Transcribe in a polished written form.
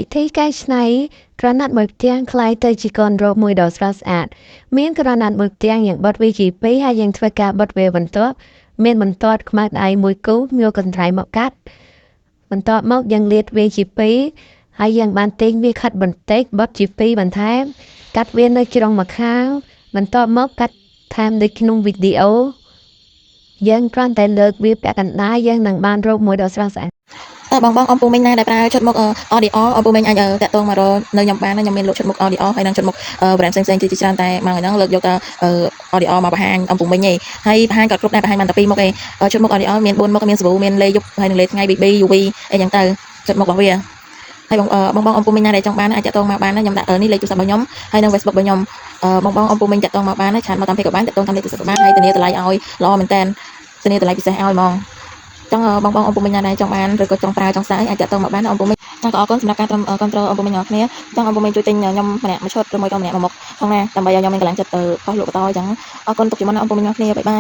វិធីកែច្នៃក្រណាត់មួយផ្ទាំងក្លាយទៅជាកូនរ៉ូបមួយដ៏ស្រស់ស្អាតមានក្រណាត់មួយផ្ទាំងយើងបត់វាជាពីរហើយយើងធ្វើការបត់វាបន្ទាប់មានបន្ទាត់ខ្មៅដៃមួយគូយកកន្ត្រៃមកកាត់បន្ទាប់មកយើងលាតវាជាពីរហើយយើងបានទាញវាខាត់បន្តិចបត់ជាពីរបន្ថែមកាត់វានៅជ្រុងម្ខាងបន្ទាប់មកកាត់ថែមដូចក្នុងវីដេអូយើងគ្រាន់តែលើកវាពាក់កណ្ដាលយើងនឹងបានរ៉ូបមួយដ៏ស្រស់ស្អាត។ តើបងបងអំពូមីងណាដែលប្រើឈុតមុខ ODR អំពូមីងអាចតាក់ទងមករកនៅខ្ញុំបានខ្ញុំមានលក់ឈុតមុខ ODR ហើយនិងឈុតមុខ brand ផ្សេងៗជាច្រើនតែមកហ្នឹងលើកយកតែ ODR មកបង្ហាញអំពូមីងឯងហើយបង្ហាញក៏គ្រប់ដែរបង្ហាញបានតែពីរមុខឯងឈុតមុខ ODR មាន4មុខមានសាប៊ូមានលេយប់ហើយនិងលេថ្ងៃ BB UV អីចឹងទៅឈុតមុខរបស់វាហើយបងបងបងអំពូមីងណាដែលចង់បានអាចតាក់ទងមកបានខ្ញុំដាក់នេះលេខទូរស័ព្ទរបស់ខ្ញុំហើយនិង Facebook របស់ខ្ញុំបងបងអំពូមីងតាក់ទងមកបាន chat មកតាម page ក៏បានតាក់ទងតាមលេខទូរស័ព្ទក៏បានហើយធានាតម្លៃឲ្យល្អមែនតើធានាតម្លៃពិសេសឲ្យហ្មងចង់បងបងអំពូមីងណាដែលចង់បានឬក៏ចង់ប្រើចង់សាយអាចតាក់ទងមកបានអំពូមីងចង់ក៏អរគុណសម្រាប់ការគ្រប់គ្រងអំពូមីងអ្នកគ្នាចង់អំពូមីងជួយទិញខ្ញុំម្នាក់មួយឈុតឬមួយក៏ម្នាក់មួយមុខផងណាដើម្បីឲ្យខ្ញុំមានកម្លាំងចិត្តទៅផុសលក់បន្តអញ្ចឹងអរគុណទុកជាមុនអំពូមីងអ្នកគ្នាbye bye.